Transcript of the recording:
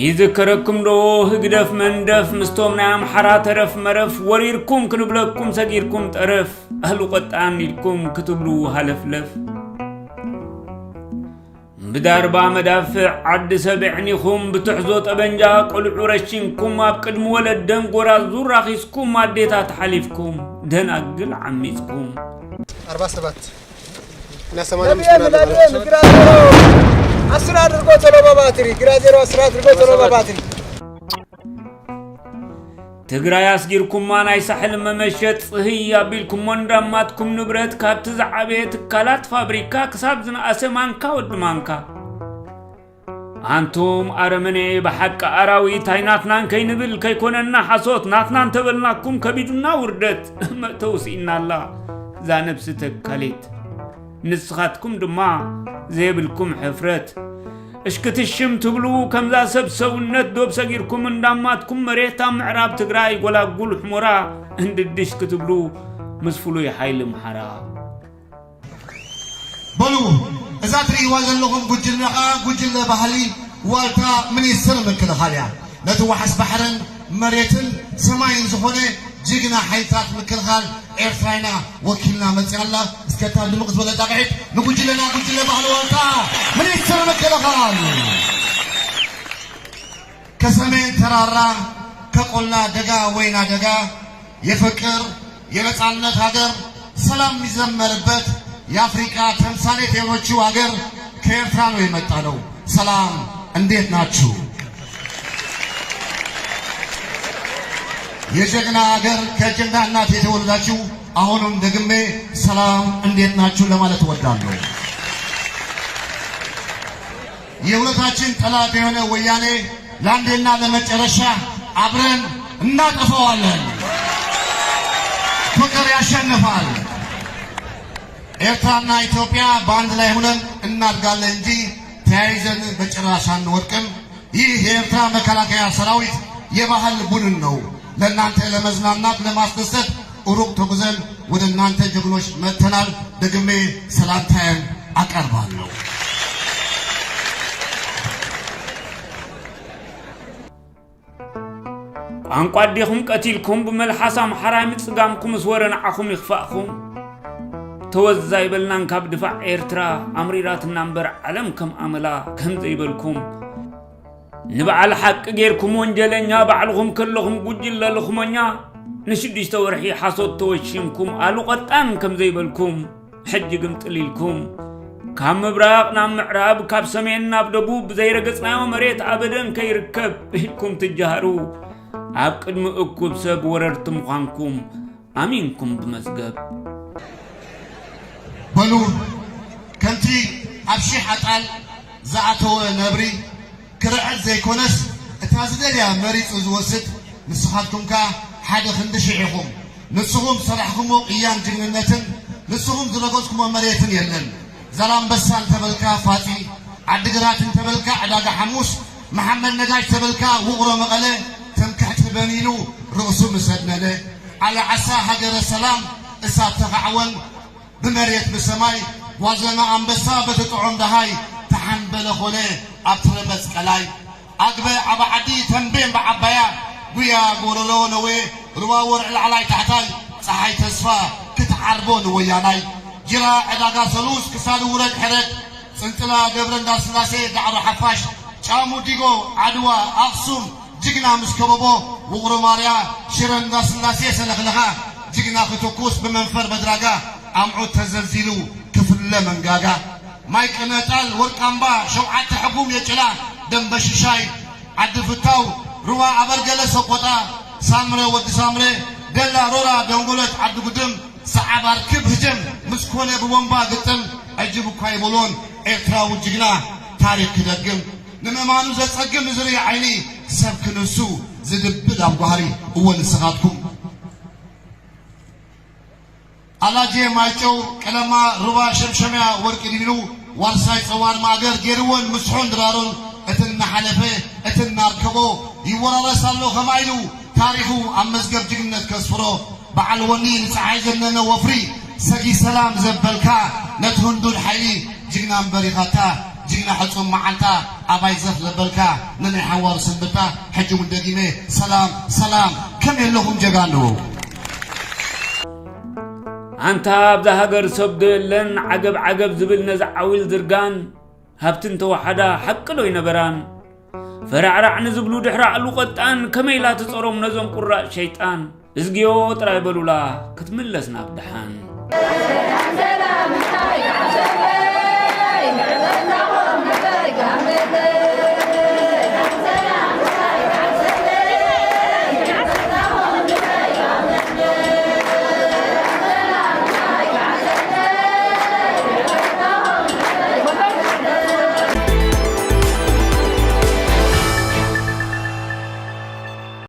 ይዝከረኩም ዶ ህግደፍ መንደፍ ምስቶም ናይ ኣምሓራ ተረፍ መረፍ ወሪርኩም ክንብለኩም ሰጊርኩም ጠረፍ ኣህሉ ቀጣን ኢልኩም ክትብሉ ሃለፍለፍ። ብዳርባ መዳፍዕ ዓዲ ሰብ ኣዕኒኹም ብትሕዞ ጠበንጃ ቆልዑ ረሺንኩም ኣብ ቅድሚ ወለደን ጎራዙ ራኺስኩም ኣዴታት ሓሊፍኩም ደናግል ዓሚጽኩም። ኣርባ ሰባት እና ሰማንያ አምስት ነቢል ምናምን አድነን ግራ ዜሮ አስር አድርጎ ቶሎ በባትሪ ግራ ዜሮ አስር አድርጎ ቶሎ በባትሪ ትግራይ ኣስጊርኩማ ናይ ሳሕል መመሸጥ ጽህይ ኣቢልኩሞ እንዳማትኩም ንብረት ካብቲ ዝዓበየ ትካላት ፋብሪካ ክሳብ ዝነኣሰ ማንካ ወዲ ማንካ። ኣንቱም ኣረመኔ ብሓቂ ኣራዊት ኣይናትናን ከይንብል ከይኮነና ሓሶት ናትና እንተበልናኩም ከቢዱና ውርደት መእተው ስኢናላ እዛ ነብሲ ተካሊት። ንስኻትኩም ድማ ዘይብልኩም ሕፍረት እሽክትሽም ትብሉ ከምዛ ሰብ ሰውነት ዶብ ሰጊርኩም እንዳማትኩም መሬት ኣብ ምዕራብ ትግራይ ጎላጉል ሕሞራ እንድድሽ ክትብሉ ምስ ፍሉይ ሓይሊ ምሓራ። በሉ እዛ ትርእይዋ ዘለኹም ጉጅለ ኸዓ ጉጅለ ባህሊ ዋልታ ሚኒስትር ምክልኻል እያ። ነቲ ዋሕስ ባሕርን መሬትን ሰማይን ዝኾነ ጅግና ሓይልታት ምክልኻል ኤርትራ ኢና ወኪልና መፂኣ ኣላ። እስከ እታ ድምቕ ዝበለ ጣቕዒት ንጉጅለና ጉጅለ ባህሊ ዋልታ ሚኒስትር ምክልኻል። ከሰሜን ተራራ ከቆላ ደጋ ወይና ደጋ የፍቅር የነፃነት ሀገር ሰላም የሚዘመርበት የአፍሪካ ተምሳሌት የሆነችው ሀገር ከኤርትራ ነው የመጣነው። ሰላም እንዴት ናችሁ? የጀግና ሀገር ከጀግና እናት የተወለዳችሁ አሁንም ደግሜ ሰላም እንዴት ናችሁ ለማለት እወዳለሁ። የሁለታችን ጠላት የሆነ ወያኔ ለአንዴና ለመጨረሻ አብረን እናጠፋዋለን። ፍቅር ያሸንፋል። ኤርትራና ኢትዮጵያ በአንድ ላይ ሆነን እናድጋለን እንጂ ተያይዘን በጭራሽ አንወድቅም። ይህ የኤርትራ መከላከያ ሰራዊት የባህል ቡድን ነው። ለእናንተ ለመዝናናት ለማስደሰት ሩቅ ተጉዘን ወደ እናንተ ጀግኖች መጥተናል። ደግሜ ሰላምታዬን አቀርባለሁ። ቋንቋ ኣዴኹም ቀቲልኩም ብመልሓስ ኣምሓራይ ምጽጋምኩም ምስ ወረ ንዓኹም ይኽፋእኹም። ተወዝ ኣይበልናን ካብ ድፋዕ ኤርትራ ኣምሪራትና እምበር ዓለም ከም ኣመላ ከም ዘይበልኩም ንበዓል ሓቂ ጌርኩም ወንጀለኛ ባዕልኹም ከለኹም ጉጅለ ልኽሞኛ ንሽዱሽተ ወርሒ ሓሶት ተወሺምኩም ኣሉ ቐጣን ከም ዘይበልኩም ሕጂ ግምጥል ኢልኩም ካብ ምብራቕ ናብ ምዕራብ ካብ ሰሜን ናብ ደቡብ ዘይረገጽናዮ መሬት ኣበደን ከይርከብ ኢልኩም ትጃሃሩ ኣብ ቅድሚ እኩብ ሰብ ወረርቲ ምዃንኩም ኣሚንኩም ብመዝገብ በሉ ከምቲ ኣብ ሺሕ ኣጣል ዝኣተወ ነብሪ ክርዕድ ዘይኮነስ እታ ዝደልያ መሪጹ ዝወስድ ንስኻትኩም ከኣ ሓደ ክንዲ ሽሕ ኢኹም። ንስኹም ዝሰራሕኩሞ ቅያን ጅግንነትን ንስኹም ዝረገጽኩሞ መሬትን የለን። ዛላምበሳ እንተበልካ ፋጺ፣ ዓዲግራት እንተበልካ ዕዳጋ ሓሙስ፣ መሓመድ ነጋሽ ተበልካ ውቕሮ መቐለ ትምክሕቲ በኒኑ ርእሱ ምስ ኣድነነ፣ ዓሊ ዓሳ ሃገረ ሰላም እሳት ተኻዕወን ብመሬት ብሰማይ ጓዘና ኣንበሳ በቲ ጥዑም ደሃይ ተሓንበለ ኾነ ኣብቲ ረመጽ ቀላይ ኣግበ ዓባዓዲ ተንቤን ብዓባያ ጉያ ጎረሮ ነዌ ሩባ ወርዒ ላዕላይ ታሕታይ ጸሓይ ተስፋ ክትዓርቦ ንወያናይ ጅራ ዕዳጋ ሰሉስ ክሳዱ ውረድ ሕረድ ጽንጽላ ገብረ እንዳስላሴ ዳዕሮ ሓፋሽ ጫሙ ዲጎ ዓድዋ ኣኽሱም ጅግና ምስ ከበቦ ውቕሮ ማርያ ሽረ እንዳስላሴ ሰለኽለኻ ጅግና ክትኩስ ብመንፈር በድራጋ ኣምዑት ተዘልዚሉ ክፍለ መንጋጋ ማይ ቅነጣል ወርቃምባ ሸውዓተ ሕጉም የጭላ ደንበሽሻይ ዓዲ ፍታው ሩባ ኣበርገለ ሰቆጣ ሳምረ ወዲ ሳምረ ደላ ሮራ ደንጎለት ዓዲ ጉድም ሰዓብ ኣርክብ ህጀም ምስ ኮነ ብቦምባ ግጥም ዕጅብ እኳ ይበሎን ኤርትራዊ ጅግና ታሪኽ ክደግም ንምእማኑ ዘጸግም ንዝርኢ ዓይኒ ሰብ ክንሱ ዝድብል ኣብ ጓህሪ እወ ንስኻትኩም ኣላጄ ማይጨው ቀለማ ሩባ ሸምሸምያ ወርቂ ዲቢሉ ዋርሳይ ጸዋር ማእገር ጌርወን ምስሑን ድራሮን እቲ እናሓለፈ እቲ እናርከቦ ይወራረስ ኣሎ ከማይ ኢሉ ታሪኹ ኣብ መዝገብ ጅግንነት ከስፍሮ በዓል ወኒ ንፀሓይ ዘነነ ወፍሪ ሰጊ ሰላም ዘበልካ ነቲ ህንዱድ ሓይሊ ጅግና እምበር ኢኻታ ጅግና ሕፁም መዓልታ ኣባይ ዘፍ ዘበልካ ንናይ ሓዋሩ ስንብታ ሕጂ እውን ደጊመ ሰላም ሰላም ከመይ ኣለኹም ጀጋኑ። ኣንታ ኣብዛ ሃገር ሰብ ዶ የለን ዓገብ ዓገብ ዝብል ነዚ ዓዊል ዝርጋን? ሃብቲ እንተወሓዳ ሓቂ ዶ ኣይነበራን? ፈራዕራዕ ንዝብሉ ድሕሪ ዓሉ ቐጣን ከመይ ኢላ ትጸሮም ነዞም ቁራጭ ሸይጣን? እዝግዮ ጥራይ በሉላ ክትምለስ ናብ ደሓን።